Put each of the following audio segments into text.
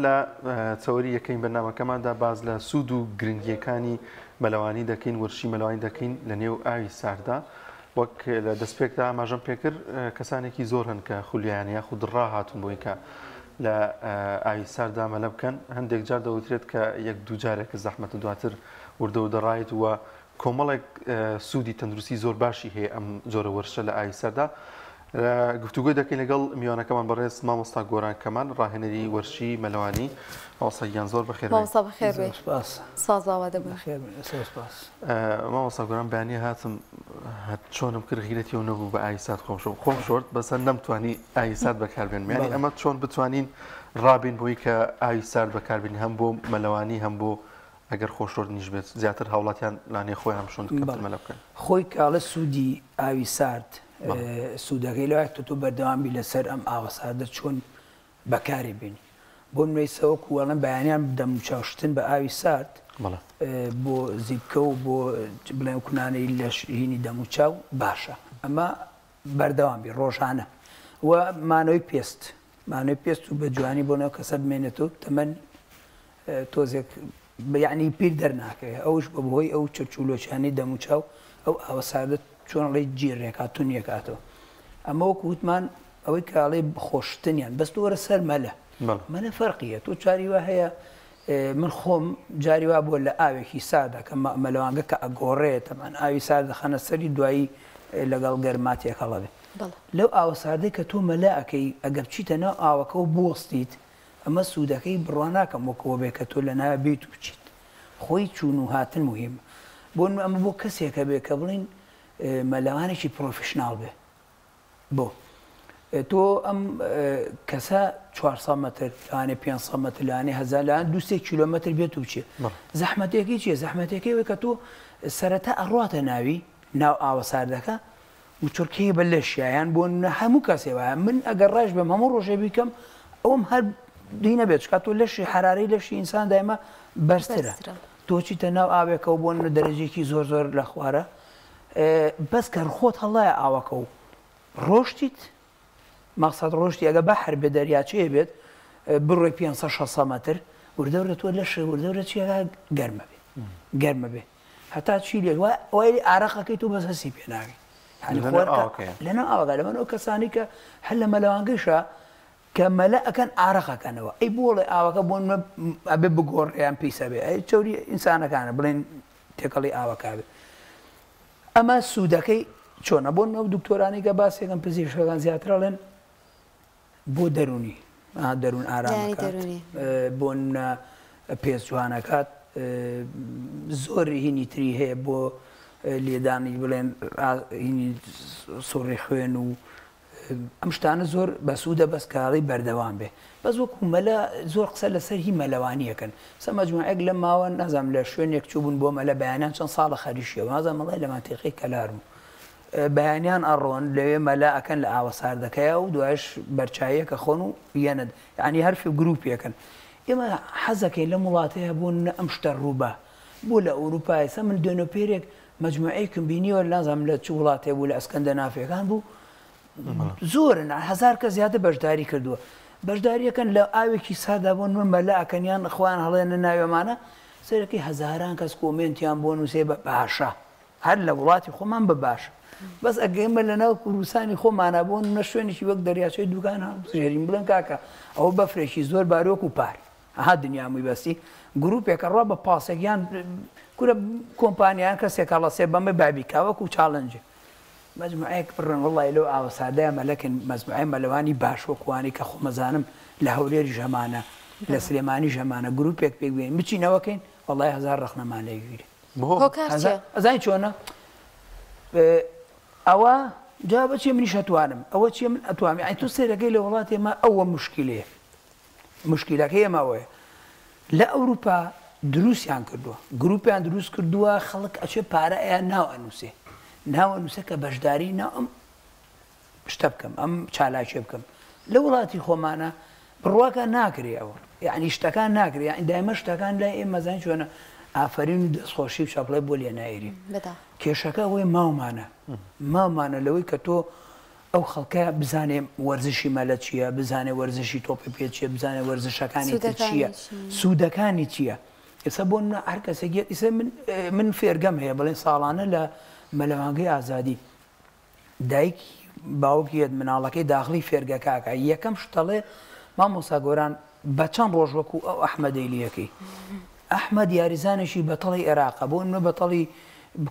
لە چەوەری یەکەین بەرنامەکەماندا باس لە سوود و گرنگییەکانی مەلەوانی دەکەین، وەرزشی مەلەوانی دەکەین لە نێو ئاوی ساردا. وەک لە دەستپێکدا ئاماژەم پێکرد کەسانێکی زۆر هەن کە خولیایان یاخود ڕاهاتوون بۆی کە لە ئاوی ساردا مەلە بکەن. هەندێک جار دەوترێت کە یەک دوو جارێک زەحمەتە دواتر وردە وردە ڕایت و کۆمەڵێک سوودی تەندروستی زۆر باشی هەیە ئەم جۆرە وەرزشە لە ئاوی سەردا. گفتوگۆی دەکەین لەگەڵ میوانەکەمان بەڕێز مامۆستا گۆران کەمال ڕاهێنەری وەرزشی مەلەوانی. مامۆستا گیان زۆر بەخێر بێی. مامۆستا بەخێر بێی. زۆر سپاس. سپاس ئاوا دەبن. بەخێر بن. زۆر سپاس. مامۆستا گۆران بەیانی هاتم هەر چۆنم کرد غیرەتی ئەو نەبوو بە ئاوی سارد خۆم شۆرد خۆم شۆرد بەس هەر نەمتوانی ئاوی سارد بەکاربێنم یانی ئەمە چۆن بتوانین ڕابین بۆی کە ئاوی سارد بەکاربێنین هەم بۆ مەلەوانی هەم بۆ ئەگەر خۆشۆردنیش بێت زیاتر هاوڵاتیان لانەیە خۆیان بشۆن کەمتر مەلە بکەن. خۆی کاڵێ سوودی ئاوی سارد سوودەکەی لەوایە کە تۆ بەردەوام بی لەسەر ئەم ئاوە ساردە چۆن بەکاری بێنی بۆ نمونە ئیستا وەکو ئەڵێن بەیانیان دەموچاو شتن بە ئاوی سارد بۆ زیپکە و بۆ بڵێن کونانەی لەش هینی دەموچاو باشە ئەمە بەردەوام بی ڕۆژانە و مانەوەی پێست مانەوەی پێست و بە جوانی بۆ ناو کەسە بمێنێتەوە تەمەن تۆزێک یەعنی پیر دەرناکەوێ ئەوش بە بەهۆی ئەو چرچ و لۆچانەی دەموچاو ئەو ئاوە ساردە چۆن ئەڵێی جیڕێکات تونیەکاتەوە ئەمە وەکو وتمان ئەوەی کە ئەڵێی خۆشتنیان بەس تۆ وەرە سەر مەلە مەلە فەرقیە تۆ چاری وا هەیە من خۆم جاری وا بووە لە ئاوێکی ساردە کە مەلەوانگە کە ئەگۆڕێ تەمان ئاوی سارد دەخەنە سەری دوایی لەگەڵ گەرما تێکەڵە بێ لەو ئاوە ساردەی کە تۆ مەلە ئەکەی ئەگەر بچیتە ناو ئاوەکە و بوەستیت ئەمە سوودەکەی بڕوا ناکەم وەک ئەوە بێ کە تۆ لە ناوێ بیت و بچیت. خۆی چوون و هاتن موهیمە. بۆ نموونە ئەمە بۆ کەسێکە بێ کە بڵێین مەلەوانێکی پرۆفیشناڵ بێ. بۆ؟ تۆ ئەم کەسە 400 مەتر لەوانەیە 500 مەتر لەوانەیە هەزار لەوانەیە دوو سێ کیلۆمەتر بێت و بچێ. زەحمەتێکی چییە؟ زەحمەتێکی ئەوەیە کە تۆ سەرەتا ئەڕواتە ناوی ناو ئاوە ساردەکە موچڕکەیە بە لەشیا یان بۆ نمونە هەموو کەسێ وایە من ئەگەر ڕاش بم هەموو ڕۆژێ بیکەم ئەوم هەر دی نەبێت چکا تۆ لەشی حرارەی لەشی ئینسان دایمە بەرزترە تۆ چیتە ناو ئاوێکەوە بۆ نمونە دەرەجێکی زۆر زۆر لە خوارە بەس کە خۆت هەڵایە ئاوەکە و ڕۆشتیت مەقسەد ڕۆشتی ئەگە بەحر بێ دەریاچەیە بێت بڕۆی 500 600 مەتر وردە وردە تۆ لەش وردە وردە چیەکە گەرمە بێ گەرمە بێ هەتا چی لێت وا وای ئارەقەکەی تۆ بەس هەستی پێ ناکەی یعنی لەناو خۆر کە ئاوەکەیە. لەناو ئاوەکە لەمن ئەو کەسانی کە هەر لە مەلەوانگەیشا کە مەلە ئەکەن ئارەق ئەکەنەوە ئەی بۆڵێ ئاوەکە بۆ نمونە ئەبێ بگۆڕێ یان پیسە بێ ئەی چەوری ئینسانەکانە بڵێن تێکەڵی ئاوەکە بێ ئەمە سوودەکەی چۆنە بۆ نمونە ئەو دکتۆرانەی کە باسێکم پزیشکەکان زیاتر ئەڵێن بۆ دەروونی دەروون ئارام ئەکات بۆ نمونە پێست جوان ئەکات زۆر هینی تری هەیە بۆ لێدانی بڵێن هینی سوڕی خوێن و ئەم شتانە زۆر بەسوودە بەس کاڵی بەردەوام بێ بەس وەکو مەلە زۆر قسە لەسەر هی مەلەوانیەکەن سە مەجموعێک لە ماوە نازانم لە شوێنێک چووبوون بۆ مەلە بەیانیان چەند ساڵە خەریشیەوە نازانم وەڵای لە مەنتیقەی کەلارم بەیانیان ئەڕۆن لەوێ مەلە ئەکەن لە ئاوە ساردەکەیا و دوایش بەرچاییەک ئەخۆن و یەنە یانی هەر گروپێکن ئێمە حەزەکەین لەم وڵاتەیا بۆ نمونە ئەم شتە ڕووبا بۆ لە ئەوروپا ئێستا من دوێنۆ پێرێک مەجموعەیەکم بینیوە نازانم لە چ وڵاتێ بوو لە ئەسکەندەنافیەکان بوو زۆرن هەزار کەس زیاتر بەشداری کردووە بەشداریەکەن لە ئاوێکی ساردا بۆ نمونە مەلە ئەکەن یان خۆیان هەڵێنە ناوێمانە سەرەکەی هەزاران کەس کۆمێنتیان بۆ نووسێ بە باشە هەر لە وڵاتی خۆمان بە باشە بەس ئەگە ئێمە لە ناو کوردستانی خۆمانا بۆ نمونە شوێنێکی وەک دەریاچەی دوکان هەڵبژێرین بڵێن کاکە ئەوە بەفرێکی زۆر بارۆک و پار ئەها دنیامووی بەستی گروپێک ئەڕوا بە پاسێک یان کورە کۆمپانیان کەسێک هەڵەسێ بەمە بابی کا وەکو چاڵنج مەجموعەیەک بڕن وەڵی لەو ئاوە سادەیە مەلەکن مەجموعەی مەلەوانی باش وەکوانی کە خۆمەزانم لە هەولێریش هەمانە لە سلێمانیش هەمانە گروپێک پێک بێنین بچینەوەکەین وەڵی هەزار ڕەخنەمان لێگیرێ. هۆکار چیە؟ ئەزانی چۆنە ئەوە جا بەچێ منیش ئەتوانم ئەوە چیە من ئەتوانم یانی تۆ سەیرەکەی لە وڵاتی ئێمە ئەوە مشکلەیە مشکلەکەی ئێمە ئەوەیە لە ئەوروپا دروستیان کردووە گروپیان دروست کردووە خەڵک ئەچێ پارە ئەیان ناو ئەنووسێ ناو ئەنووسێ کە بەشداری ناو ئەم شتە بکەم ئەم چالاکیە بکەم لە وڵاتی خۆمانە بڕواکە ناکرێ ئەوە یعنی شتەکان ناکرێ یعنی دایمە شتەکان لای ئێمە زانین چۆنە ئافەرین و دەستخۆشی و چەپڵەی بۆ لێ نایری کێشەکە ئەوەی ماومانە ماومانە لەوەی کە تۆ ئەو خەڵکە بزانێ وەرزشی مەلە چییە، بزانێ وەرزشی تۆپی پێ چییە، بزانێ وەرزشەکانی تر چییە، سوودەکانی چییە. ئێستا بۆ نمونە هەر کەسێک یەت ئیسە من من فێرگەم هەیە بڵێن ساڵانە لە مەلەوانگەی ئازادی دایکی باوکی یەت مناڵەکەی داخڵی فێرگەکە ئەکا یەکەم شت ئەڵێ مامۆستا گۆران بە چەند ڕۆژ وەکو ئەو ئەحمەدەی لەکەی ئەحمەد یاریزانێکی بەتەڵی ئێراقە بۆ نمونە بەتەڵی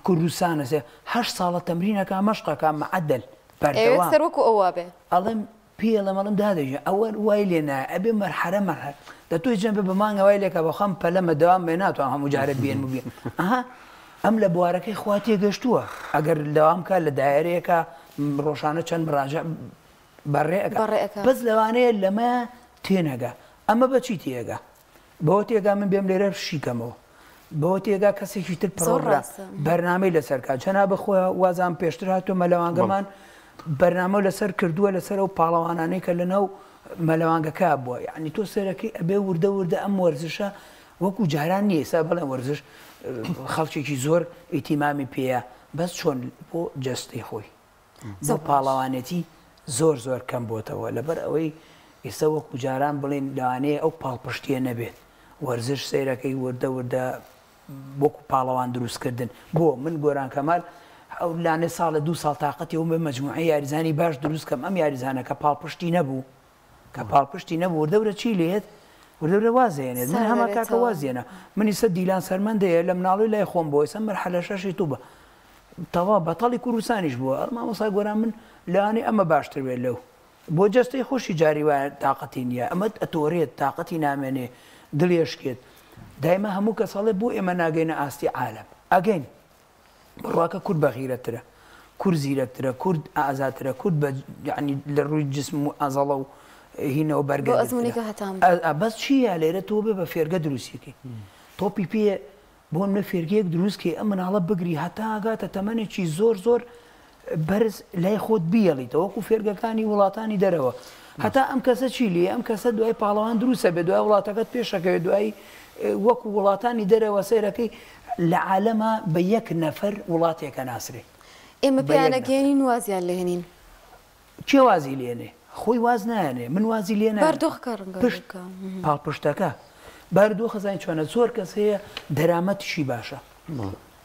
کوردستانە سێ هەشت ساڵە تەمرینەکە مەشقەکە معەدەل بەردەوام سەر وەکو ئەو وابێ ئەڵێم پێی ئەڵێم ئەڵێم دادە گیان ئەوە وای لێ نایە ئەبێ مەرحەلە مەرحەلە دە تۆی جەنبە بە مانگە وای لێکە بەخوام پەلەمە دەوام بێ ناتوانم هەموو جارێ بێنم و بێ ئەها ئەم لە بوارەکەی خوا تێگەشتووە ئەگەر دەوام کا لە دایەرەیەکە ڕۆژانە چەند مراجع بەڕێ ئەکا بەڕێ ئەکا. بەس لەوانەیە لەمە تێنەگا ئەمە بە چی تێگا بەوە تێگا من بێم لێرە شیکەمەوە بەوە تێگا کەسێکی تر پڕۆگرام بەرنامەی لەسەر کا جەنابە خۆ وازان پێشتر هاتووە مەلەوانگەمان بەرنامە لەسەر کردووە لەسەر ئەو پاڵەوانانەی کە لەناو مەلەوانگەکە بووە یعنی تۆ سەرەکەی ئەبێ وردە وردە ئەم وەرزشە وەکو جاران نییە ئێستا بڵێن وەرزش خەڵکێکی زۆر ئیتیمامی پێیە بەس چۆن بۆ جەستەی خۆی بۆ پاڵەوانێتی زۆر زۆر کەم بۆتەوە لەبەر ئەوەی ئیستا وەکو جاران بڵێن لەوانەیە ئەو پاڵپشتیە نەبێت وەرزش سەیرەکەی وردە وردە وەکو پاڵەوان دروست کردن بۆ من گۆران کەمال ئەو لانێ ساڵە دوو ساڵ تاقەتی ئەوم بێ مەجموعەی یاریزانی باش دروست کەم ئەم یاریزانە کە پاڵپشتی نەبوو کە پاڵپشتی نەبوو وردە ورە چی لێت وردە ورە واز هێنێت من هەما کاکە واز هێنا من ئیستا دیلان سەرمەندەیە لە مناڵی لای خۆم بۆ ئیستا مەرحەلە شەشی توبە تەوا بەتەڵی کوردستانیش بووە ئەڵ مامۆستا گۆران من لەوانەیە ئەمە باشتر بێت لەو بۆ جەستەی خۆشی جاری وایە تاقەتی نییە ئەمە ئەتۆرێت تاقەتی نامێنێ دڵی ئەشکێت دایمە هەموو کەس ئەڵێ بۆ ئێمە ناگەینە ئاستی عالەم ئەگەین بڕواکە کورد بەغیرەتترە کورد زیرەکترە کورد ئازاترە کورد بە یعنی لە ڕووی جسم و ئازەڵە و هینەوە بەرگە بەس چییە لێرە تۆ بێ بە فێرگە دروستیەکەی تۆپی پێ بۆ نمونە فێرگەیەک دروست کەی ئەم مناڵە بگری هەتا ئەگاتە تەمەنێکی زۆر زۆر بەرز لای خۆت بیەڵیتەوە وەکو فێرگەکانی وڵاتانی دەرەوە هەتا ئەم کەسە چی لێ ئەم کەسە دوای پاڵەوان دروستە بێ دوای وڵاتەکەت پێشەکەوێت دوای وەکو وڵاتانی دەرەوە سەیرەکەی لە عالەما بە یەک نەفەر وڵاتێکە ناسرێ ئێمە پێیانەگەیەنین وازیان لێنین. کێ وازی لێنێ؟ خۆی واز نایەنێ من وازی لێ نایەنم. بارودۆخەکە ڕەنگە پشت پاڵپشتەکە بارودۆخە زانی چۆنە زۆر کەس هەیە دەرامەتیشی باشە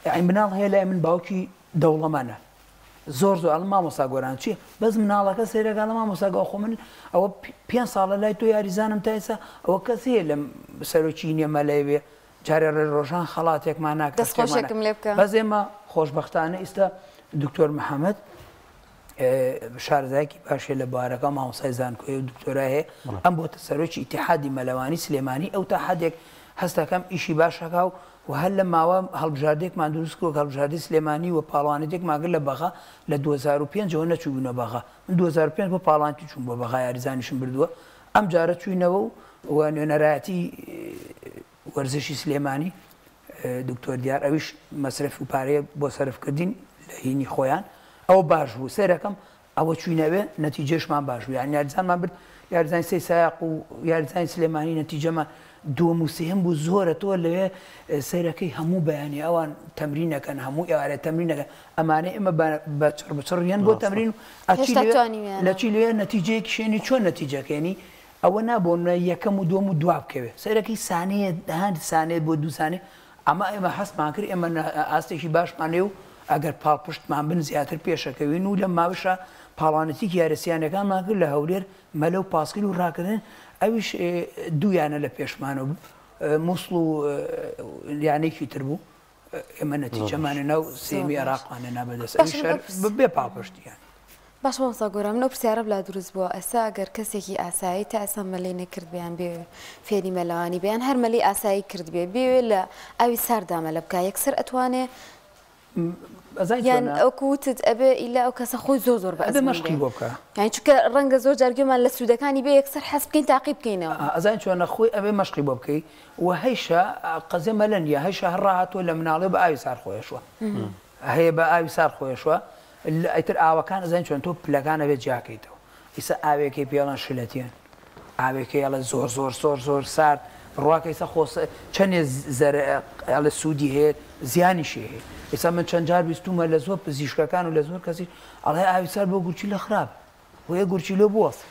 یعنی مناڵ هەیە لای من باوکی دەوڵەمەنە زۆر زۆر ئەڵێم مامۆستا گۆران چییە بەس مناڵەکە سەیرەکە ئەڵێ مامۆستا گۆ خۆ من ئەوە پێ ساڵە لای تۆ یاریزانم تا ئێستا ئەوە کەس هەیە لەم سەرۆکی نییە مەلای بێ جارێ ڕێ ڕۆژان خەڵاتێکمان ناکە دەست خۆشێکم لێ بکە بەس ئێمە خۆشبەختانە ئیستا دکتۆر محەممەد شارەزایەکی باشە لە بوارەکە مامۆستای زانکۆیە و دکتۆرای هەیە ئەم بۆتە سەرۆکی ئیتیحادی مەلەوانی سلێمانی ئەو تا حدێک هەستەکەم ئیشی باشەکە و و هەر لە ماوە هەڵبژاردێکمان دروست کرد هەڵبژاردەی سلێمانی و پاڵەوانێتێکمان کرد لە بەغا لە 2005 ەوە نەچووبووینە بەغا من 2005 بۆ پاڵەوانێتی چووم بۆ بەغا یاریزانیشم بردووە ئەم جارە چووینەوە و و نوێنەرایەتی وەرزشی سلێمانی دکتۆر دیار ئەویش مەسرەف و پارەیە بۆ سەرف کردین لە هینی خۆیان ئەوە باش بوو سەیرەکەم ئەوە چوینەوێ نەتیجەشمان باش بوو یان یاریزانمان برد یاریزانی سەی سایەق و یاریزانی سلێمانی نەتیجەمان دووەم و سێهەم بوو زۆرە تۆ لەوێ سەیرەکەی هەموو بەیانی ئەوان تەمرینەکەن هەموو ئێوارێ تەمرینەکەن ئەمانەی ئێمە بە چڕ بچڕ یەن بۆ تەمرین و ئەچی لە چی لێ نەتیجەیەک شێنی چۆن نەتیجەکەێنی ئەوە نا بۆ نە یەکەم و دووەم و دوا بکەوێ سەیرەکەی سانەیە هەر سانەیە بۆ دوو سانەیە ئەمە ئێمە هەستمان کرد ئێمە ئاستێکی باشمان هەیە و ئەگەر پاڵپشتمان بن زیاتر پێشەکەوین و لەم ماوەشا پاڵانەتیکی یارسیانەکانمان کرد لە هەولێر مەلە و پاسکیل و ڕاکردن ئەویش دوو یانە لە پێشمانەوە بوو موسڵ و یانێکی تر بوو ئێمە نەتیجەمانە ناو سێمی عێراقمانە نا بەدەست ئەویش هەر بێ پاڵپشتیان. باشە مامۆستا گۆران من ئەو پرسیارەم لا دروست بووە ئێستا ئەگەر کەسێکی ئاسایی تا ئێستا مەلەی نەکردبێ یان بێوێ فێری مەلەوانی بێ یان هەر مەلەی ئاسایی کردبێ بێوێ لە ئاوی ساردا مەلە بکا یەکسەر ئەتوانێ یان ئەوکو وتت ئەبێ ئیلا ئەو کەسە خۆی زۆر زۆر بە ئەبێ مەشقی بۆ بکا یانی چونکە ڕەنگە زۆر جار گوێمان لە سوودەکانی بێ یەکسەر حەز بکەین تاقی بکەینەوە ئەزانی چۆنە خۆی ئەبێ مەشقی بۆ بکەی و هەیشە قەزیە مەلە نییە هەیشە هەر ڕاهاتووە لە مناڵیەوە بە ئاوی سارد خۆیەشوە هەیە بە ئاوی سارد خۆیەشوە ئیتر ئاوەکان ئەزانی چۆن تۆ پلەکان ئەبێ جیاکەیتەوە ئیسە ئاوێکەی پێڵەن شلەتێن ئاوێکەی ئەڵێ زۆر زۆر زۆر زۆر سارد بڕواکە ئیسە خۆ چەندێ زەرە ئەڵێ سوودی هەیە زیانیشی هەیە ئیسا من چەند جار بیستومە لە زۆر پزیشکەکان و لە زۆر کەسی ئەڵێ ئاوی سارد بۆ گورچیلە خراپە. بۆیە گورچیلۆ بوەستێ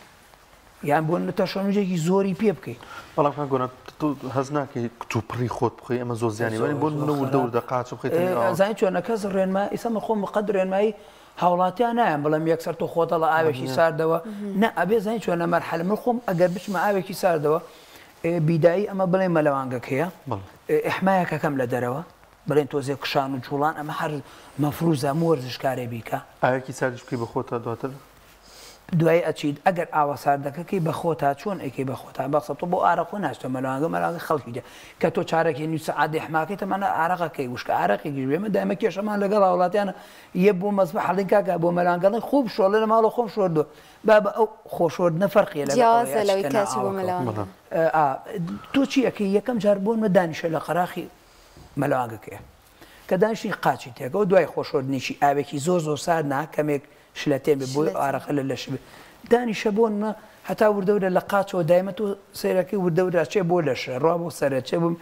یان بۆ تەشەنوجێکی زۆری پێ بکەیت. بەڵام کاک گۆران تۆ هەست ناکەی کتوپڕی خۆت بخۆی ئەمە زۆر زیانی وەرین بۆ نمونە وردە وردە قاچ بخەیتە نێو ئاوەکە. زانی چۆنە کەس ڕێنما ئیستا من خۆم قەت ڕێنمایی هاوڵاتیان نایەم بڵێم یەکسەر تۆ خۆت هەڵە ئاوێکی ساردەوە نا ئەبێ زانی چۆنە مەرحەلە من خۆم ئەگەر بچمە ئاوێکی ساردەوە بیدایی ئەمە بڵێ مەلەوانگەکەیە ئیحمایەکەکەم لە دەرەوە بڵێن تۆزێ کشان و جوڵان ئەمە هەر مەفروزە هەموو وەرزشکارێ بیکا. ئاوێکی ساردیش بکەی بە خۆتا دواتر. دوایی ئەچیت ئەگەر ئاوە ساردەکە کەی بە خۆتا چۆن ئەیکەی بە خۆتا بەخسە تۆ بۆ ئارەق خۆ ناچتە مەلەوانگە مەلەوانگە خەڵکی دێ کە تۆ چارەکێ نیو سەعات ئیحماکەی تەمەنە ئارەقەکەی وشکە ئارەقێکیش بێ من دایمە کێشەمان لەگەڵ هاوڵاتیانە یە بۆ مەسبح ئەڵێن کاکە بۆ مەلەوانگە ئەڵێن خۆ بشۆ ئەڵێ لە ماڵەوە خۆم شۆردووە بابە ئەو خۆشۆردنە فەرقیە لەگەڵ ئەوەی جیاوازە لەوەی ئەچیتە کە ناو ئەچی بۆ ئاوەکەوە مەلەوانگە. ئا تۆ چی ئەکەی یەکەم جار بۆ نمە دانیشە لە قەراخی مەلەوانگەکەیە کە دانیشتی قاچی تێکەوە دوای خۆشۆردنێکی ئاوێکی زۆر زۆر سارد نا کەمێک شلەتێن بێ بۆی ئارەقە لە لەش بێ دانیشە بۆ نمە هەتا وردە وردە لە قاچەوە دایمە تۆ سەیرەکەی وردە وردە چێ بۆ لەشە ڕوا بۆ سەرە چێ بم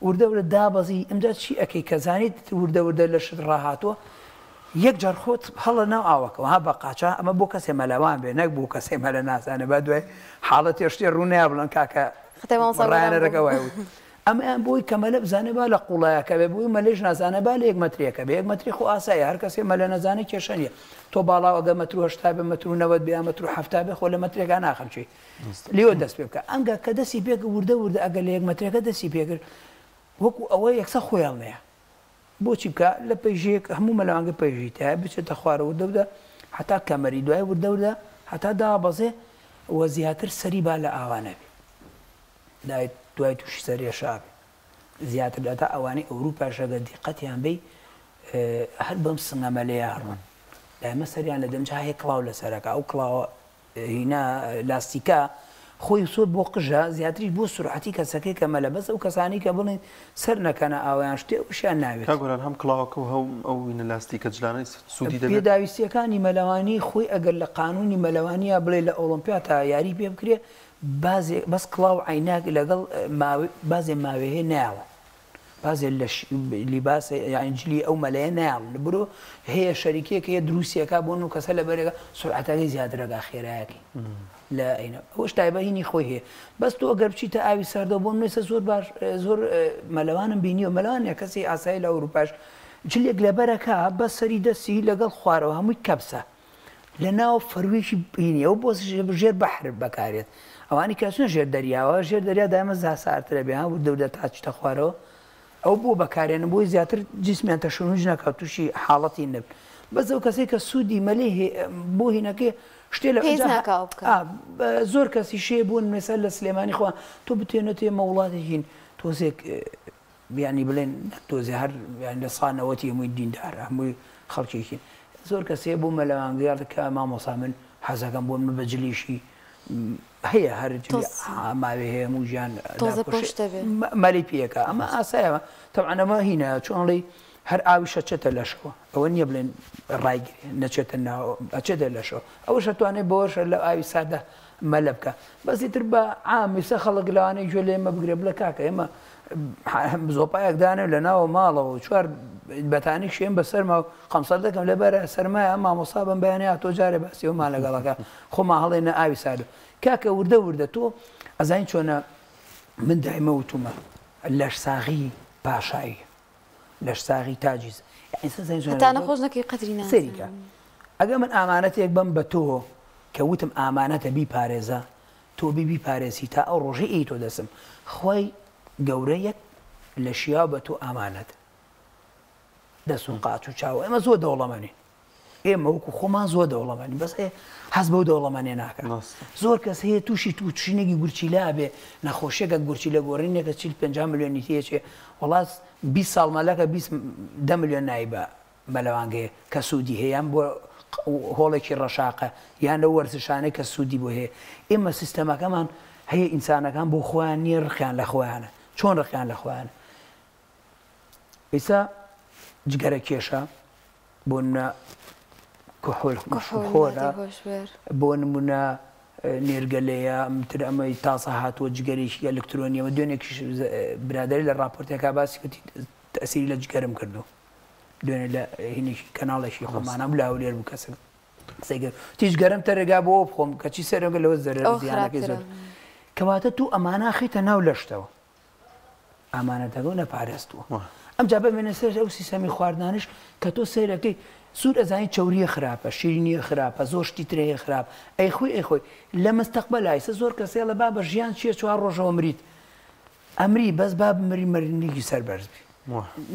وردە وردە دابەزی ئەمجا چی ئەکەی کە زانیت وردە وردە لەشت ڕاهاتووە یەک جار خۆت هەڵە ناو ئاوەکەوە ها بە قاچە ئەمە بۆ کەسێ مەلەوان بێ نەک بۆ کەسێ مەلە نازانێ با دوای حاڵەتێ شتێ ڕوو نەیا بڵێن کاکە ڕایەنەرەکە وای وت. ئەمەیان بۆی کە مەلە بزانێ با لە قوڵایەکە بێ، بۆی مەلەیش نازانێ با لە یەک مەتریەکە بێ، یەک مەتری خۆ ئاساییە هەر کەسێ مەلە نەزانێ کێشە نییە، تۆ باڵاو ئەگەر مەتر و 80 بێ مەتر و 90 بێ یا مەتر و 70 بێ خۆ لە مەترێکا ناخەمچی لێوە دەست پێ بکە، ئەنگا کە دەستی پێ کرد وردە وردە ئەگەر لە یەک مەترێکە دەستی پێ کرد وەکوو ئەوە یەکسەر خۆی هەڵنێ بۆچی بکا لە پەیژەیەک هەموو مەلەوانگە پەیژەی تایە بچێتە خوارە وردە وردە هەتا کەمەری دوای وردە وردە هەتا دابەزێ و زیاتر سەری با لە ئاوا نەبێ. دایت دوای توشی سەرئێشە ئەبێ زیاتر هەتا ئەوانەی ئەوروپاش ئەگەر دیقەتیان بەی هەر بەم سنگە مەلەیە ئەڕۆن دایمە سەریان لە دەمجا هەیە کڵاو لەسەرەکە ئەو کڵاوە هینا لاستیکە خۆی سۆر بۆ قژە زیاتریش بۆ سرعەتی کەسەکەی کە مەلە بەس ئەو کەسانی کە بڵێن سەر نەکەنە ئاویان شتێ وشیان ناوێت. کاک گۆران هەم کڵاوەکە و هەم ئەو وینە لاستیکە جلانەی سوودی دەبێت؟ پێداویستیەکانی مەلەوانی خۆی ئەگەر لە قانونی مەلەوانیا بڵێ لە ئۆڵۆمپیا تا یاری پێ بکرێ بازێ بەس کڵاو عەیناک لەگەڵ ماوێ بازێ ماوێ هەیە نایەڵن بازێ لەش لیباسە یانی جلی ئەو مەلەیە نایەڵن برۆ هەیە شەریکەیەک هەیە دروستیەکە بۆ نو کەسە لە بەرێکە سرعەتەکەی زیاترەکە خێرایەکەی لە ئەینە ئەوش تایبە هینی خۆی هەیە بەس تۆ ئەگەر بچیتە ئاوی ساردەوە بۆ منێسە زۆر باش زۆر مەلەوانم بینیوە مەلەوان نیە کەسی ئاسایی لە ئەوروپاش جلێک لەبەرەکە بەس سەری دەستی لەگەڵ خوارەوە هەمووی کەپسە لە ناو فەرویی بینی ئەو بۆ ژێر بەحر بەکارێت ئەوانی کە ئەچنە ژێر دەریاوە ژێر دەریا دایمە زاسارترە بێ ها وردە وردە تا چیتە خوارەوە ئەو بۆ بەکارێنن بۆی زیاتر جسمیان تەشنوج نەکات تووشی حاڵەتی نەبن بەس ئەو کەسێک کە سوودی مەلێ بۆ هینەکەی شتێ لە پێویست ناکا ئەو بکا. زۆر کەسی شێ بوون مەسەل لە سلێمانی خۆ تۆ بتێنەتێ مە وڵاتێکین تۆزێک یانی بڵێن نەک تۆزێ هەر یانی لە سا نەوەتی هەمووی دیندارە هەمووی خەڵکێکین زۆر کەس هەیە بۆ مەلەوانگەی ئەڵێ کە مامۆسا من حەزەکەم بۆ من بە جلیشی هەیە هەر جلی تۆز ماوێ هەیە هەموو ژیان تۆزە داپۆشێ پۆشتە بێ. مەلی پێکا ئەمە ئاسایە تەبعەن ئەمە هینە چۆن ئەڵێی هەر ئاویش ئەچێتە لەشەوە ئەوە نییە بڵێن ڕایگرێ نەچێتە ناو ئەچێتە لەشەوە ئەوەش ئەتوانێ بەوەش لە ئاوی ساردە مەلە بکا بەس ئیتر بە عام ئیستا خەڵک لەوانەیە گوێ لە ئێمە بگرێ بڵێ کاکە ئێمە زۆپایەک دانێ لە ناوە ماڵەوە چوار بەتانی شێن بە سەرما و قەمسەر دەکەم لەبەر سەرمایە مامۆسا بم بەیانی هاتۆ جارێ باسی ئەومان لەگەڵەکە خۆمان هەڵێنە ئاوی سارد کاکە وردە وردە تۆ ئەزانی چۆنە من دایمە وتومە لەشساغی پاشایی لەشساغی تاجی هەتا نەخۆش نەکەی قەدری نازانی. سەیری کە ئەگەر من ئامانەتێک بەم بە تۆ کە وتم ئامانەتە بیپارێزە تۆ بی بیپارێزی تا ئەو ڕۆژەی ئی تۆ دەسم خوای گەورە یەک لە شیاو بە تۆ ئامانەت دەست و قاچ و چاو ئێمە زۆر دەوڵەمەنین ئێمە وەکو خۆمان زۆر دەوڵەمەنین بەس ئێ حەز بەو دەوڵەمەنێ ناکە زۆر کەس هەیە تووشی تووشینێکی گورچیلە بێ نەخۆشیەکە گورچیلە گۆڕینێکە 40 50 ملیۆنی تێچێ وڵات 20 ساڵ مەلەکە 20 دە ملیۆن نایبە مەلەوانگەیە کە سوودی هەیە یان بۆ هۆڵێکی ڕەشاقە یان لەو وەرزشانەی کە سوودی بۆ هەیە ئێمە سیستەمەکەمان هەیە ئینسانەکان بۆ خۆیان نییە ڕقیان لە خۆیانە چۆن ڕقیان لە خۆیانە ئیسا جگەرە کێشە بۆ نمونە کحول خۆرە بۆ نمونە نێرگەلەیە تر ئەمەی تازە هاتووە جگەرێکی ئەلکترۆنیەوە دوێنێکیش برادری لە راپۆرتێکا باسی وتی تەسیری لە جگەرم کردو دوێنێ لە هینێکی کەناڵێکی خۆمانە بوو لە هەولێر بوو کەسێک. قسەی کرد تیش گەرم تەرەگا بۆ بخۆم کەچی سەرەکە لەوە زەرەر زیانەکەی زۆر کەواتە تو ئەمانە خیتە ناو لەشتەوە ئامانەتەکە و نەپارێزتووە ئەمجا بمێنە سەر ئەو سیستەمی خواردنانش کە تۆ سەیرەکەی سوور ئەزانی چەوریە خراپە شیرینیە خراپە زۆر شتی تر هەیە خراپ ئەی خۆی ئەی خۆی لە مستەقبەلا ئیسە زۆر کەس هەیە بابە ژیان چییە چوار ڕۆژەوە مریت ئەمری بەس با بمری مردنێکی سەر بەرز بی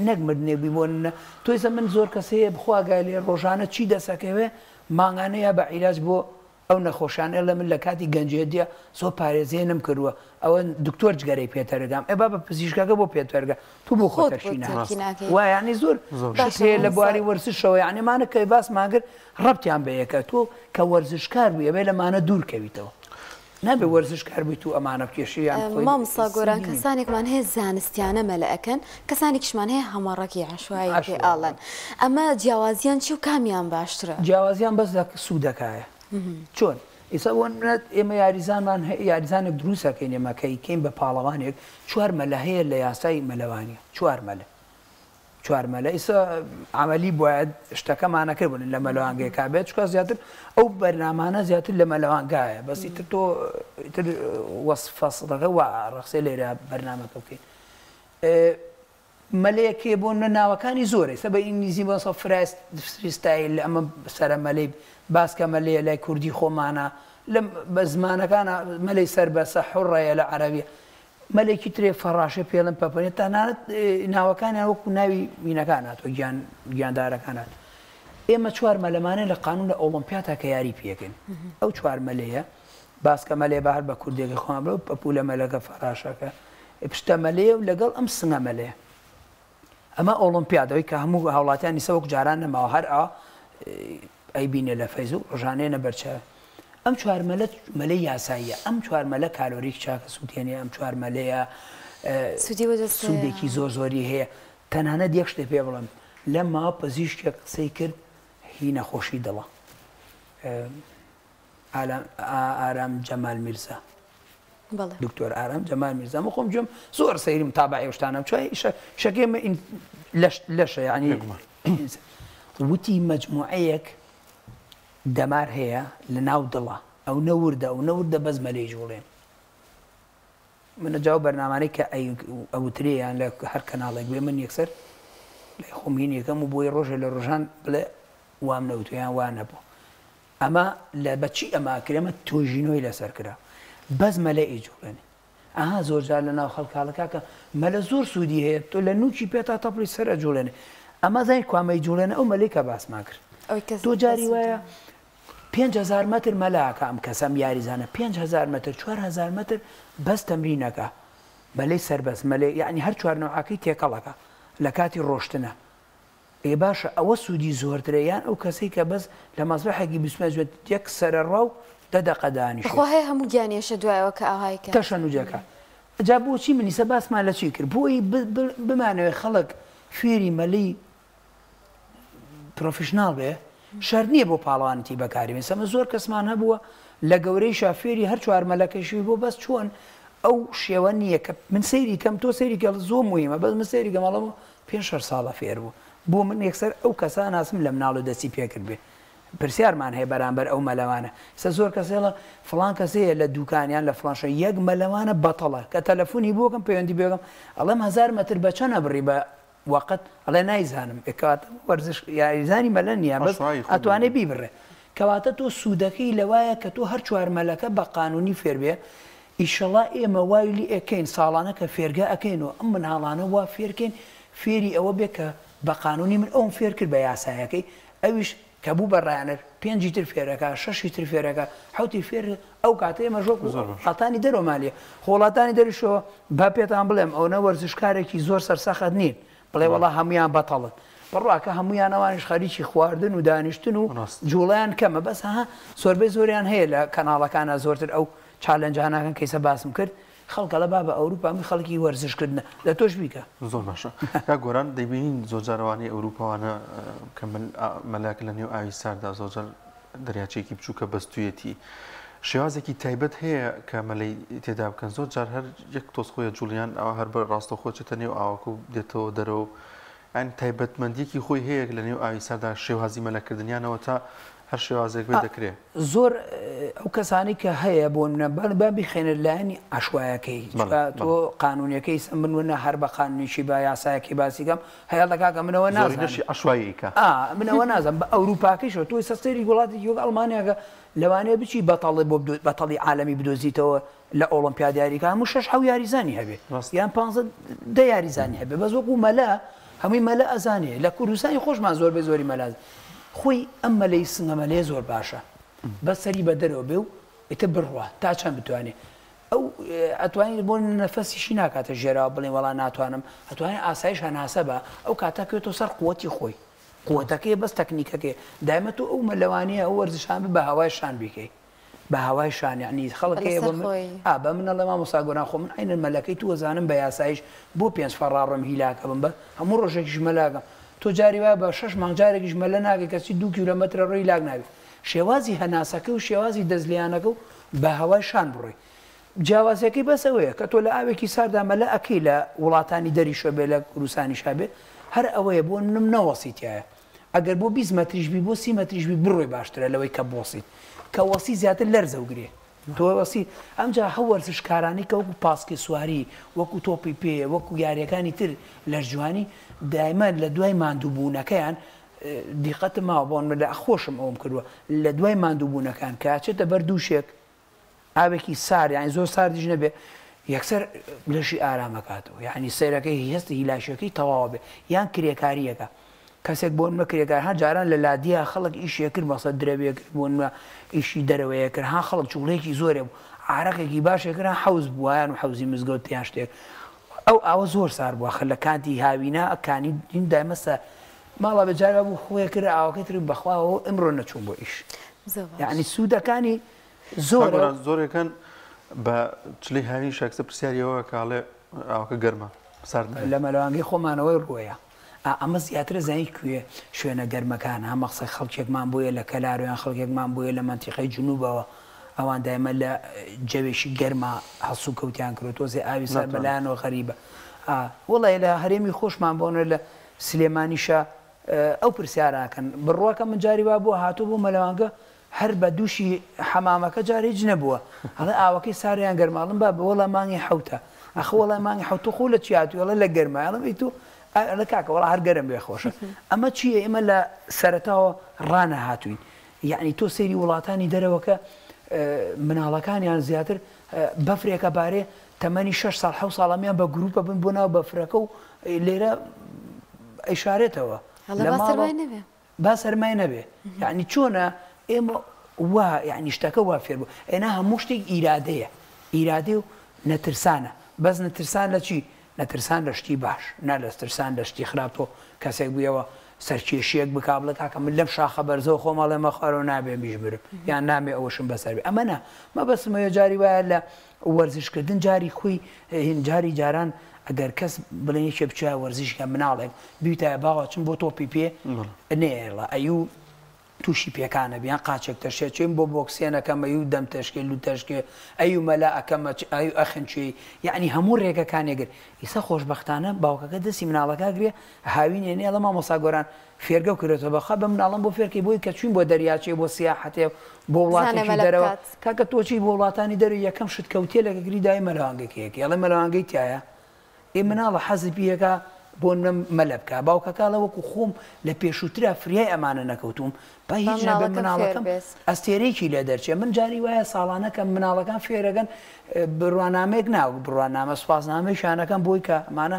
نەک مردنێک بی بۆ نە تۆ ئیسە من زۆر کەس هەیە بخوا گای لێ ڕۆژانە چی دەسەکەوێ مانگانە یا بە عیلاج بۆ ئەو نەخۆشانە لە من لە کاتی گەنجێتیا زۆر پارێزێنم کردووە ئەوە دکتۆر جگەرەی پێ تەرگام ئێ بابە پزیشکەکە بۆ پێ تەرگا تو بۆ خۆت تەرکی ناکەی وا یعنی زۆر شت هەیە لە بواری وەرزشەوە یعنی ئەمانە کە باسمان کرد ڕەبتیان بە یەکە تۆ کە وەرزشکار بووی ئەبێ لەمانە دوور کەویتەوە نابێ وەرزشکار بوویت و ئەمانە بکێشی یان خۆی مامۆستا گۆران کەسانێکمان هەیە زانستیانە مەلە ئەکەن کەسانێکیشمان هەیە هەمەڕەکی عەشوایی پێ ئاڵەن ئەمە جیاوازیان چی و کامیان باشترە؟ جیاوازیان بەس لە سوودەکایە چۆن؟ ئیسا بۆ نمونە ئێمە یاریزانمان هەیە یاریزانێک دروست ئەکەین ئێمە کە ئەیکەین بە پاڵەوانێک چوار مەلە هەیە لە یاسای مەلەوانیە چوار مەلە چوار مەلە ئیسا عەمەلی بوایە شتەکەمان ئەکرد بوون لە مەلەوانگەیەکا بێت چونکە زیاتر ئەو بەرنامانە زیاتر لە مەلەوانگایە بەس ئیتر تۆ ئیتر وەسف فەسڵەکە وا ڕەخسێ لێرە بەرنامەکە بکەین مەلەیەک هەیە بۆ نمونە ناوەکانی زۆرە ئێستا بە ئینگلیزی بۆ نمونە فراست freestyle ئەمە سەرە مەلەی باسکە مەلەیە لای کوردی خۆمانە لە بە زمانەکانە مەلەی سەربەسە حوڕەیە لە عەرەبیە مەلێکی ترێ فەڕاشە پێڵن پەپەنێ تەنانەت ناوەکانیان وەکو ناوی مینەکان هاتووە گیان گیاندارەکان هات ئێمە چوار مەلەمانە لە قانون لە ئۆڵۆمپیاتا کە یاری پێکەین ئەو چوار مەلەیە باسکە مەلێ بە هەر بە کوردێکی خۆمان بڵێ پەپوولە مەلەکە فەراشەکە پشتە مەلەیە و لەگەڵ ئەم سنگە مەلەیە ئەمە ئۆڵۆمپیاد ئەوەی کە هەموو هاوڵاتیان ئیسە وەک جاران نەماوە هەر ئا ئەیبینێ لە فەیسبوک ڕۆژانەیەنە بەرچاوی ئەم چوار مەلە مەلەی یاساییە ئەم چوار مەلە کالۆریک چاکە سووتێنێ ئەم چوار مەلەیە سوودی بۆ جەستەیە. سوودێکی زۆر زۆری هەیە تەنانەت یەک شتێ پێ بڵێم لەم ماوە پزیشکێک قسەی کرد هی نەخۆشی دڵە ئارام جەمال میرزا دکتۆر ئارام جەمال میرزا من خۆم گوێم زۆر سەیری متابعەی ئەو شتانەم چوای شەکەی مە لەش لەشە یعنی وتی مەجموعەیەک دەمار هەیە لە ناو دڵە ئەو نەوردە ئەو نەوردە بەس مەلەی جوڵێن منە جاو بەرنامانەی کە ئەوترێ یان لە هەر کەناڵێک بێ من یەکسەر لای خۆم هین یەکەم و بۆی ڕۆژێ لە ڕۆژان بڵێ وام نەوتوە یان وا نەبوو ئەمە لە بە چی ئەمە ئەکرێ ئەمە تۆژینەوەی لەسەر کرا بەس مەلە ئەیجوڵێنێ ئەها زۆر جار لە ناو خەڵک هەڵە کاکە مەلە زۆر سوودی هەیە تۆ لە نوکی پێ تا تەپڵی سەر ئەجوڵێنێ ئەمە زانی کوا مەیجوڵێنە ئەو مەلەی کە باسمان کرد تۆ جاری وایە 5000 مەتر مەلا ئەکا ئەم کەسە ئەم یاریزانە 5000 مەتر 4000 مەتر بەس تەمرینەکە مەلەی سەربەست مەلەی یعنی هەر چوار نەوعەکەی تێکەڵەکە لە کاتی ڕۆشتنە ئێ باشە ئەوە سوودی زۆرترە یان ئەو کەسەی کە بەس لە مەسبەحێکی 25 مەتر یەک سەرەڕا و دە دەقە دانیشێ؟ بەخوا هەیە هەموو گیانی ئێشە دوای ئەوە کە ئاوهای کات. تەشەنوجەکە. جا بۆچی من ئیسە باسمان لە چی کرد؟ بۆ ئەوەی بمانەوێ خەڵک فێری مەلەی پرۆفیشناڵ بێ شەرت نییە بۆ پاڵەوانێتی بەکاری بێن سەمە زۆر کەسمان هەبووە لە گەورەیشا فێری هەر چوار مەلەکەشی بۆ بەس چۆن ئەو شێوە نییە کە من سەیری کەم تۆ سەیری کە زۆر موهیمە بەس من سەیری کەم ئەڵێم پێنج شەش ساڵە فێر بوو بۆ من یەکسەر ئەو کەسە ناسم لە مناڵ دەستی پێکرد بێ پرسیارمان هەیە بەرامبەر ئەو مەلەوانە ئێستا زۆر کەس هەیە فڵان کەس هەیە لە دوکان یان لە فڵان شوێن یەک مەلەوانە بەتەڵە کە تەلەفۆنی بۆ کەم پەیوەندی پێ بکەم ئەڵێم هەزار مەتر بە چەند ئەبڕی بە وەقت ئەڵێ نایزانم ئێ کەواتە وەرزش یاریزانی مەلە نییە بەس ئاشنایی خۆی ئەتوانێ بوو. بیبڕێ کەواتە تۆ سوودەکەی لەوایە کە تۆ هەر چوار مەلەکە بە قانونی فێر بێ ئیشەڵا ئێمە وای لی ئەکەین ساڵانە کە فێرگە ئەکەین و ئەم مناڵانە وا فێرکەین فێری ئەوە بێ کە بە قانونی من ئەوم فێر کرد بە یاسایەکەی ئەویش کە بوو بە ڕایەنەر پێنجی تر فێرەکا شەشی تر فێرەکا حەوتی فێر ئەو کاتە ئێمەش وەکو زۆر باش. وڵاتانی دەرەوەمان لێ خۆ وڵاتانی دەرشەوە با پێتان بڵێم ئەونە وەرزشکارێکی زۆر سەرسەخت نین بڵێ بەڵێ. وەڵا هەموویان بەتەڵن بڕواکە هەموویان ئەوانیش خەریکی خواردن و دانیشتن و ڕاست. جوڵەیان کەمە بەس ها زۆربەی زۆریان هەیە لە کەناڵەکانا زۆرتر ئەو challenge انەکەن کە ئیسە باسم کرد خەڵک ئەڵێ بابە ئەوروپا هەمووی خەڵکی وەرزش کردنە دە تۆش بیکە. زۆر باشە کاک گۆران دەیبینین زۆر جار ئەوانەی ئەوروپاوانە کە مەلاک لە نێو ئاوی ساردا زۆر جار دەریاچەیەکی بچووکە بەستویەتی شێوازێکی تایبەت هەیە کە مەلەی تێدا بکەن زۆر جار هەر یەک تۆز خۆیە جوڵیان ئەوە هەر بە ڕاستەوخۆ چێتە نێو ئاوەکە و دێتەوە دەرەوە یان تایبەتمەندیەکی خۆی هەیە لە نێو ئاوی ساردا شێوازی مەلەکردنیانەوە تا هەر شێوازێک بێت دەکرێ. زۆر ئەو کەسانەی کە هەیە بۆ نمونە با بیخەینە لایەنی عەشوایەکەی چونکە تۆ قانونیەکەی ئیستا من وەنا هەر بە قانونیی بە یاسایەکەی باسی کەم هەیە ئەڵێ کاکە من ئەوە نازانم. زۆرینەشی عەشوایی ئەیکا. ئا من ئەوە نازانم بە ئەوروپاکەیشەوە تۆ ئیستا سەیری وڵاتێکی وەک ئەڵمانیاکە لەوانەیە بچی بەتەڵ بۆ بەتەڵی عالەمی بدۆزیتەوە لە ئۆڵۆمپیاد یاریکا هەموو شەش حەو یاریزانی هەبێ یان پانزە دە یاریزانی هەبێ بەس وەکو مەلا هەمووی مەلا ئەزانێ لە کوردستانی خۆشمان زۆربەی زۆری مەلا خۆی ئەم مەلەی سنگە مەلەیە زۆر باشە بەس سەری بە دەرەوە بێ و ئیتر بڕوا تا چەند بتوانێ ئەو ئەتوانێت بۆ نەفەسیشی ناکاتە ژێراوە بڵێن وەڵا ناتوانم ئەتوانێت ئاسایش هەناسە بە ئەو کاتە کوێتەوە سەر قوتی خۆی قوتەکەی بەس تەکنیکەکەی دایمە تۆ ئەو مەلەوانەیە ئەو وەرزشان بە هەوای شان بیکەی بە هەوای شان یەعنی خەڵک هەیە بە من ئا بە من ئەڵێ مامۆستا گۆران خۆ من عەینەن مەلەکەی تو ئەزانم بە یاسایش بۆ پێنج فەڕاڕم هیلاکە بم بە هەموو ڕۆژێکیش مەلاکەم تۆ جاری وایە بە شەش مانگ جارێکیش مەلە ناکەی کەچی دوو کیلۆمەترە ڕۆی هیلاک نابی شێوازی هەناسەکە و شێوازی دەستلێیانەکە و بە هەوای شان بڕۆی جیاوازیەکەی بەس ئەوەیە کە تۆ لە ئاوێکی ساردا مەلە ئەکەی لە وڵاتانی دەریشە بێ لە کوردستانیشا بێ هەر ئەوەیە بۆ نم نەوەسی تیایە ئەگەر بۆ 20 مەتریش بی بۆ 30 مەتریش بی بڕۆی باشترە لەوەی کە بوەسیت کە وەسی زیاتر لەرزە و گرێ تۆ وەسی ئەمجا هەو وەرزشکارانەی کە وەکو پاسکی سواری وەکو تۆپی پێ وەکو یاریەکانی تر لەشجوانی دایمە لە دوای ماندووبوونەکەیان دیقەتم ماوە بۆ لە خۆشم ئەوم کردووە لە دوای ماندووبوونەکان کە ئەچێتە بەر دووشێک ئاوێکی سارد یانی زۆر ساردیش نەبێ یەکسەر لەشی ئارام ئەکاتەوە یانی سەیرەکەی هەستی هیلاکیەکەی تەواوە بێ یان کرێکاریەکە کەسێک بۆ نمە کرێکار ها جاران لە لادیا خەڵک ئیشێ کرد مەسە درەوێ کرد بۆ نمە ئیشی دەرەوەیە کرد ها خەڵک جوڵەیەکی زۆرێ بوو عارەقێکی باشێ کرد ها حەوز بووایان و حەوزی مزگەوت یان شتێک ئەو ئاوە زۆر سار بووە خە لە کاتی هاوینا کانی دین دایمەسە ماڵا بە جارا بوو خۆیە کرد ئاوەکەی تر بەخواوە ئمڕۆ نەچووم بۆ ئیش یعنی سوودەکانی زۆرە. زۆرێک هەن بە چلەی هاوین شاکسە پرسیاری ئەوە کە ئەڵێ ئاوەکە گەرمە سارد نابێت. لە مەلەوانگەی خۆمانەوەی ڕووەیە. ئا ئەمە زیاتر ئەزانی کوێ شوێنە گەرمەکان ها مەقسەد خەڵکێکمان بۆیە لە کەلارۆ یان خەڵکێکمان بۆیە لە مەنتیقەی جنوبەوە ئەوان دایمە لە جەوێکی گەرما هەڵسوکەوتیان کردوە تۆزێ ئاوی سارد ناتوانن. بەلایانەوە غەریبە ئا وەڵای لە هەرێمی خۆشمان بۆنە لە سلێمانیشا ئەو پرسیارە ئەکەن بڕواکە من جاری وا بووە هاتووە بۆ مەلەوانگە هەر بە دوشی حەمامەکە جار هیچ نەبووە ئەڵێ ئاوەکەی سارە یان گەرمە ئەڵێم بابە وەڵا مانگی حەوتە ئەخ وەڵا مانگی حەوت تۆ خۆ لە چی هاتووی ئەڵێ لە گەرمای ئەڵێم ئەی تۆ ئەڵێ کاکە وەڵا هەر گەرم بێ خۆشە ئەمە چییە ئێمە لە سەرەتاوە ڕانەهاتووین یعنی تۆ سەیری وڵاتانی دەرەوەکە مناڵەکانیان زیاتر بەفرێکە بارێ تەمەنی 6 ساڵ 6 ساڵەمیان بە گروپە بن بۆ ناو بەفرەکە و لێرە ئەیشارێتەوە لە ماڵەوە با سەرمای نەبێ یەعنی چۆنە ئێمە وا یەعنی شتەکە وا فێر بوو ئێنا هەموو شتێک ئیرادەیە ئیرادەی و نەترسانە بەس نەترسان لە چی نەترسان لە شتی باش نا لە ترسان لە شتی خراپ تۆ کەسێک بوویەوە سەرکێشیەک بکا بڵێ کاکە من لەم شاخە بەرزەوە خۆم ئەڵێمە خوارەوە نابێ بیش مرم یان نامێ ئەوەشم بەسەر بێ ئەمە نا مەبەستم ئەوەیە جاری وایە لە وەرزشکردن جاری خۆی هین جاری جاران ئەگەر کەس بڵێن یەکێ بچایە وەرزش کە مناڵێک بیوتایە باوە چم بۆ تۆپی پێ نەیەڵا ئەیو تووشی پێکانە بیان قاچێک تەشێ چێن بۆ بۆکسێنەکەم ئەیو دەم تەشکێ لوو تەشکێ ئەیو مەلا ئەکەمە ئەیو ئەخنچێی یعنی هەموو ڕێگەکان یەگر ئیسە خۆشبەختانە باوکەکە دەستی مناڵەکە گرێ هاوینێ نێڵە مامۆستا گۆران فێرگەو کردۆتەوە بەخوا بە مناڵم بۆ فێرکەی بۆی کە چوین بۆ دەریاچەی بۆ سیاحەتێ بۆ وڵاتێکی دەرەوە کاکە تۆ چی بۆ وڵاتانی دەرەوە یەکەم شت کە وتێلێکە گری دای مەلەوانگەکەی ئەکەی ئەڵێ مەلەوانگەی تایە ئێ مناڵە حەزی پێیەکا بۆ نمە مەلە بکا باوکەکە ئەڵێ وەکو خۆم لە پێشووترا فریای ئەمانە نەکەوتووم با هیچ نەبێ مناڵەکەم ئەستێرەیەکی لێ دەرچێ من جاری وایە ساڵانە کە مناڵەکان فێرەگەن بڕوانامەیەک نا بڕوانامە سوپاسنامەیشیان ئەکەم بۆی کە ئەمانە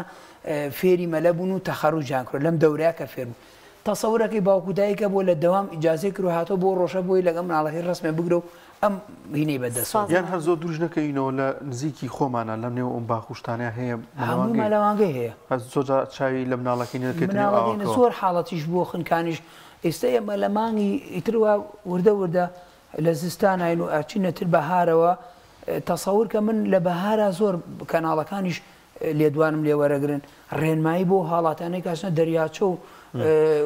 فێری مەلە بوون و تەخەروجیان کرد لەم دەورەیە کە فێر بوون تەسەورەکەی باوک و دایکە بۆ لە دەوام ئیجازەی کرد و هاتۆ بۆ ڕۆژە بۆی لەگەڵ مناڵەکەی ڕەسمێ بگرە و ئەم هینەی بەدەستەوە. یان هەر زۆر دووریش نەکەوینەوە لە نزیکی خۆمانە لەم نێو ئەم باخ و شتانە هەیە هەموو مەلەوانگەی هەیە. هەر زۆر جار چاوی لە مناڵەکەی نەکەوێتە نێو ئاوەکەوە. زۆر حاڵەتیش بووە خنکانیش ئێستا ئێمە لە مانگی ئیتر وا وردە وردە لە زستاناین و ئەچینە تر بەهارەوە تەسەور کە من لە بەهارا زۆر کەناڵەکانیش لێدوانم لێ وەرەگرن ڕێنمایی بۆ هاڵاتانەی کە ئەچنە دەریاچە و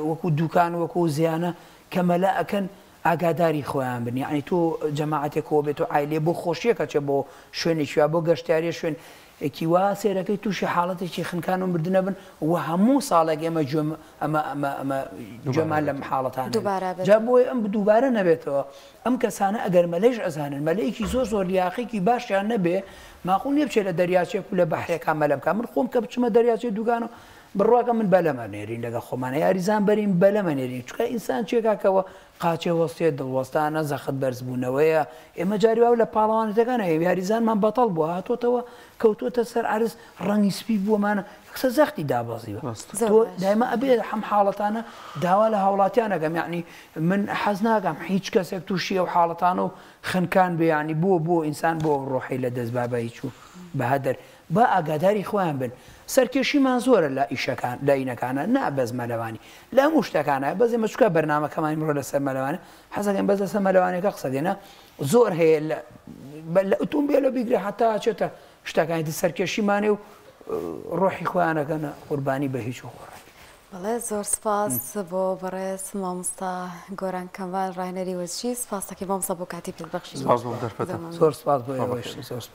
وەکو دوکان وەکو زیانە کە مەلا ئەکەن ئاگاداری خۆیان بن یەعنی تۆ جەماعەتێک کۆ بێت و عایلەیە بۆ خۆشیەک ئەچێ بۆ شوێنێکی وا بۆ گەشتیاریە شوێن. ێکی وا سێرەکەی تووشی حاڵەتێکی خنکان و مردنە بن و هەموو ساڵێک ئێمە گوێم ئەمە ئەمە ئەمە گوێمان لەم حاڵەتانە دووبارە بێت. جا بۆیە ئەم دووبارە نەبێتەوە ئەم کەسانە ئەگەر مەلەیش ئەزانن مەلەیەکی زۆر زۆر لیاقێکی باشیان نەبێ ماقول نیە بچێ لە دەریاچەیەک و لە بەحرێکا مەلە بکا من خۆم کە بچمە دەریاچەی دوکان و بڕواکە من بەلەمە نێرین لەگەڵ خۆمانە یاریزان بەرین بەلەمە نێرین چونکە ئینسان چێکاکەوە قاچێ وەستێ دڵ وەستانە زەخت بەرز بوونەوەیە ئێمە جاری وا لە پاڵەوانێتەکان هەیە یاریزانمان بەتەڵ بووە هاتۆتەوە کەوتۆتە سەر عەرز ڕەنگی سپی بووەمانە یەکسەر زەختی دابەزیوە تۆ دایمە ئەبێ هەم حاڵەتانە داوا لە هاوڵاتیان ئەکەم یعنی من حەز ناکەم هیچ کەسێک تووشی ئەو حاڵەتانە و خنکان بێ یعنی بۆ بۆ ئینسان بۆ ڕۆحی لە دەست بابە هیچ و بە هەدەر با ئاگاداری خۆیان بن سەرکێشیمان زۆرە لە ئیشەکان لە ئینەکانە نا بەس مەلەوانی لە هەموو شتەکانە بەس ئێمە چونکە بەرنامەکەمان ئیمڕۆ لەسەر مەلەوانە حەزەکەین بەس لەسەر مەلەوانەکە قسە بکەین نا زۆر هەیە لە لە ئوتومبێلە بیگرە هەتا ئەچێتە شتەکانی تر سەرکێشیمانێ و ڕۆحی خۆیان ئەکەنە قوربانی بە هیچ و خۆڕاکی. بەڵێ زۆر سپاس بۆ بەڕێز مامۆستا گۆران کەمال ڕاهێنەری وەرزشی سپاس دەکەین مامۆستا بۆ کاتی پێت بەخشین سپاس بۆ ئەم دەرفەتە. زۆر سپاس بۆ ئێوەش زۆر سپاس.